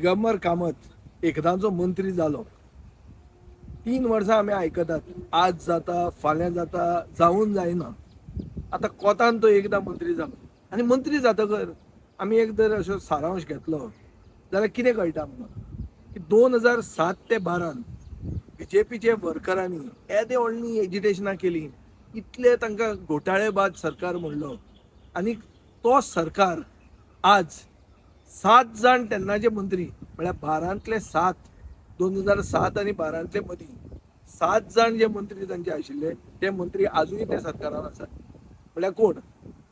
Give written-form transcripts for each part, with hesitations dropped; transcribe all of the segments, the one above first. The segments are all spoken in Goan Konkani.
दिगंबर कामत एकदांचो मंत्री जालो. 3 वर्सां आमी आयकतात, आज जाता, फाल्यां जाता, जावन जायना. आतां कोतान तो एकदां मंत्री जालो आनी मंत्री जातकर आमी एक जर असो सारांश घेतलो जाल्यार कितें कळटा आमकां की 2007 ते 12न बीजेपीचे वर्करांनी येदे व्हडलीं एजिटेशनां केलीं, इतले तांकां घोटाळेबाज सरकार म्हणलो आनी तो सरकार आज सात जाण तेन्नाचे मंत्री, म्हळ्यार 12तले 7, 2007 आनी 12तले मदीं सात जाण जे मंत्री तांचे आशिल्ले, ते मंत्री आजूय त्या सरकारान आसात. म्हळ्यार कोण?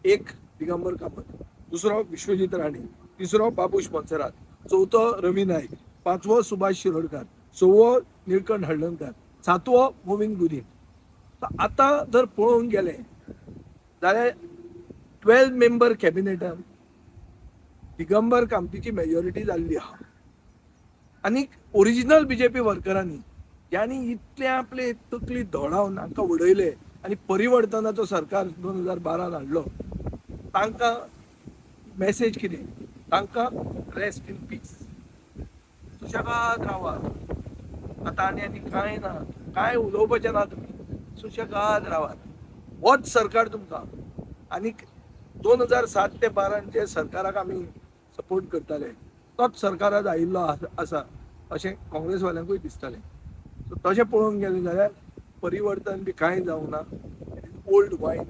एक दिगंबर कामत, दुसरो विश्वजीत राणे, तिसरो बाबूश मोन्सेरात, चवथो रवी नायक, पांचवो सुभाष शिरोडकर, सवो निळकंठ हळदणकर, सातवो मोविन गुदिन्हो. आतां जर पळोवंक गेले जाल्यार 12 मेंबर कॅबिनेटान दिगंबर कामतीची मेजॉरिटी जाल्ली आहा. आनी ओरिजिनल बीजेपी वर्करांनी, ज्यांनी इतले आपले तकली धोडावन हांकां उडयले आनी परिवर्तनाचो सरकार 2012न हाडलो, तांकां मॅसेज कितें? तांकां रेस्ट इन पीस, सुशेगाद रावात. आतां आनी आनी कांय ना, कांय उलोवपाचें ना. तुमी सुशेगाद रावात, होच सरकार तुमकां. आनीक 2007 ते 12न जे सरकाराक आमी सपोर्ट करताले, तोच सरकार आज आयिल्लो आसा अशें काँग्रेसवाल्यांकूय दिसतालें. सो तशें पळोवंक गेलें जाल्यार परिवर्तन बी कांय जावंक ना. Old wine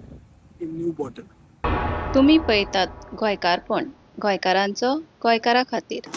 in new bottle. तुमी पळयतात गोंयकारपण, गोंयकारांचो गोंयकारा खातीर.